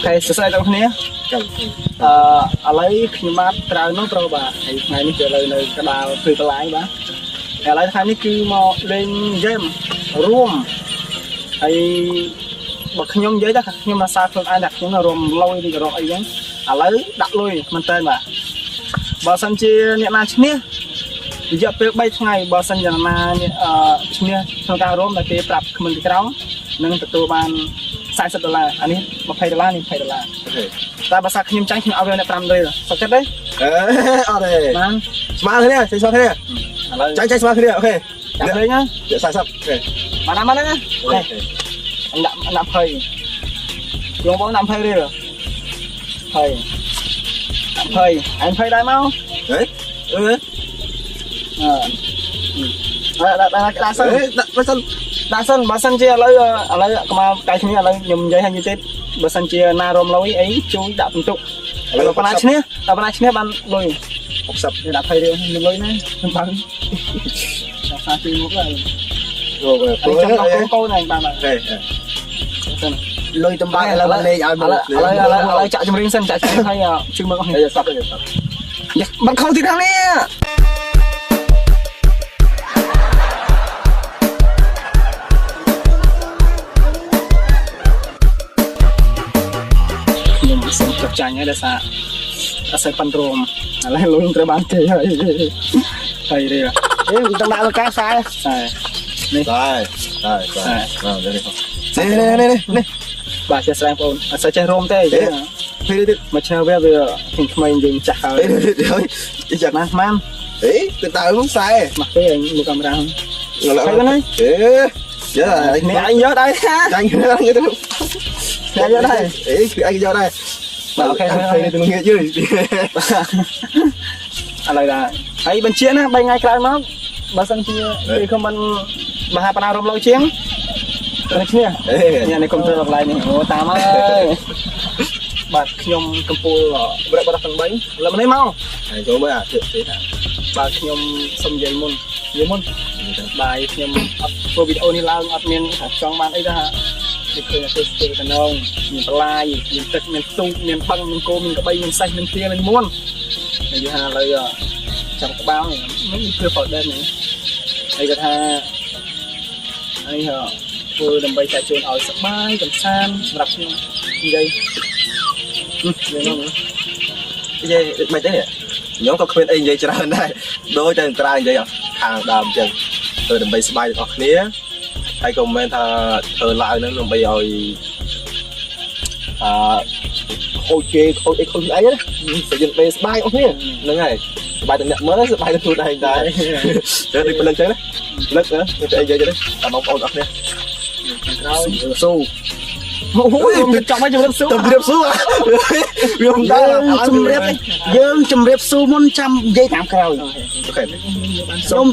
OK សួស្តីដល់គ្នាឥឡូវខ្ញុំបាទត្រើនោះប្រូបាទហើយថ្ងៃនេះគឺឥឡូវនៅកដាលព្រៃបន្លាយបាទហើយឥឡូវថ្ងៃនេះគឺមកលេងហ្គេមរួមហើយបើខ្ញុំនិយាយទៅខ្ញុំរសារខ្លួនឯងថាខ្ញុំរួមលុយឬក៏រកអីចឹងឥឡូវដាក់លុយមែនតើបាទបើសិនជាអ្នកណាឈ្នះរយៈពេល3ថ្ងៃបើសិនជាអ្នកណាអ្នកឈ្នះក្នុងការរួមដែលគេប្រាប់ខមមិនពីក្រោមនឹងទទួលបាន40ដុល្លារអានេះ20ដុល្លារនេះ20ដុល្លារ OK តែបើសិនខ្ញុំចាញ់ខ្ញុំឲ្យវាអ្នក5រៀលសុខចិត្តទេ អេអត់ទេ បាន ស្មើគ្នាចេញស្មើគ្នា ឥឡូវ ចាញ់ចាញ់ស្មើគ្នា OK ចាំលេងណា 40 OK បានណាបានណា OK ដាក់ដាក់20បងបងដាក់20រៀល20ដាក់20អញ20ដែរមក ហេអឺ អឺដាក់ដាក់ដាក់សិន ដាក់បើសិន ដាក់សិនបើសិនជាឥឡូវឥឡូវកុំកាយគ្នាឥឡូវខ្ញុំនិយាយឲ្យនិយាយទៀតបើសិនជាណារមលុយអីជួយដាក់ពិន្ទុឥឡូវប៉ុណ្ណាឈ្នះដល់ប៉ុណ្ណាឈ្នះបានលុយ 60 ដាក់20រៀលខ្ញុំលុយណាខ្ញុំបើដាក់សាទីមុខហើយ អូ អ ព្រោះ ចាំដល់កូនកូនឯងបានបាទ ហេ សិន លុយតំបាក់ឥឡូវលេងឲ្យ ឥឡូវឥឡូវឥឡូវឥឡូវចាក់ចម្រៀងសិនចាក់ចម្រៀងឲ្យជួយមើលអស់ ហេសັບទេសັບ បាត់ខំទីខាងនេះខ្ញុំសូមចុះចាញ់ហើយដោយសារអត់សូវប៉ាន់រមឥឡូវលុយត្រូវបានគេហើយហើយរៀល អេតំបាក់លកាខ្សែ ខ្សែនេះ តែតែតែនេះនេះនេះនេះ បាទជាស្រែងបងប្អូនអត់សូវចេះរមទេ ពេលទៀត មកឈើវាវាខ្ញុំក្មេងយើងចាស់ហើយ ពេលទៀត ណាស់ម៉ាំ អេទៅតើខ្សែ មកពេលឯងមកកាមេរ៉ា អេយ៉ា នេះឯងយកដែរ ចាញ់គ្នាទៅ នេះយកដែរ អេគឺឯងយកដែរ បាទ OK ទៅងាកយឺ ឥឡូវដែរហើយបញ្ជាណា3ថ្ងៃក្រោយមកបើសិនជាគេខមមិនមហាបណ្ណារំលោជាងនេះគ្នា អេ នេះនេះកុំព្យូទ័រកន្លែងនេះអូតាមហើយបាទខ្ញុំកំពូលបរិបរទាំង3ឥឡូវនេះមក ហើយចូលមើលអាទៀតទៀត បាទខ្ញុំសុំនិយាយមុននិយាយមុនបាទខ្ញុំអត់ធ្វើវីដេអូនេះឡើងអត់មានថាចង់បានអីទេហានេះឃើញតែស្ទើរតំណងមានបន្លាយមានទឹកមានទូកមានបឹងមានគោមានក្បីមានសេះមានទាមានមួននិយាយថាឥឡូវចាំក្បាលនេះមិនធ្វើ powder នេះហើយគាត់ថាហើយធ្វើដើម្បីតែជូនឲ្យសប្បាយកំសាន្តសម្រាប់ខ្ញុំនិយាយនិយាយនោះ និយាយមិនទេខ្ញុំក៏គ្មានអីនិយាយច្រើនដែរដូចតែត្រានិយាយខាងដើមអញ្ចឹងធ្វើដើម្បីស្បាយទាំងអស់គ្នាហើយក៏មិនមែនថាធ្វើឡើងនឹងដើម្បីឲ្យអឺខូចគេខូចអីខូចអីណាតែយើងពេលស្បាយអស់គ្នាហ្នឹងហើយស្បាយទាំងអ្នកមើលស្បាយទាំងខ្លួនឯងដែរតែដូចពលឹកអញ្ចឹងណាពលឹកណាទៅអីនិយាយទៅតាមបងប្អូនអស់គ្នា ក្រោយ ស៊ូ អូយចង់ឲ្យជំរាបសួរ ទៅជម្រាបសួរវាមិនដែរ យើងជំរាបយើងជំរាបស៊ូមុនចាំនិយាយតាមក្រោយ OK ខ្ញុំ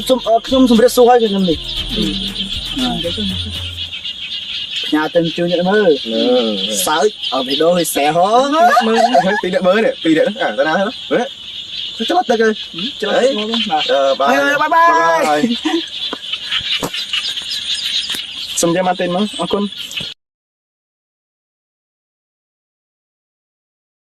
ខ្ញុំជំរាបស៊ូហើយខ្ញុំនេះផ្ញើទៅជួយអ្នកមើលសើចឲ្យវីដេអូឲ្យសែហង មើល ពីរអ្នកមើលនេះពីរអ្នកអាតាណាហ៎ច្រត់ទៅ ច្រឡំបាទ អឺបាយ បាយបាយ សុំយាមមកទេមកអរគុណ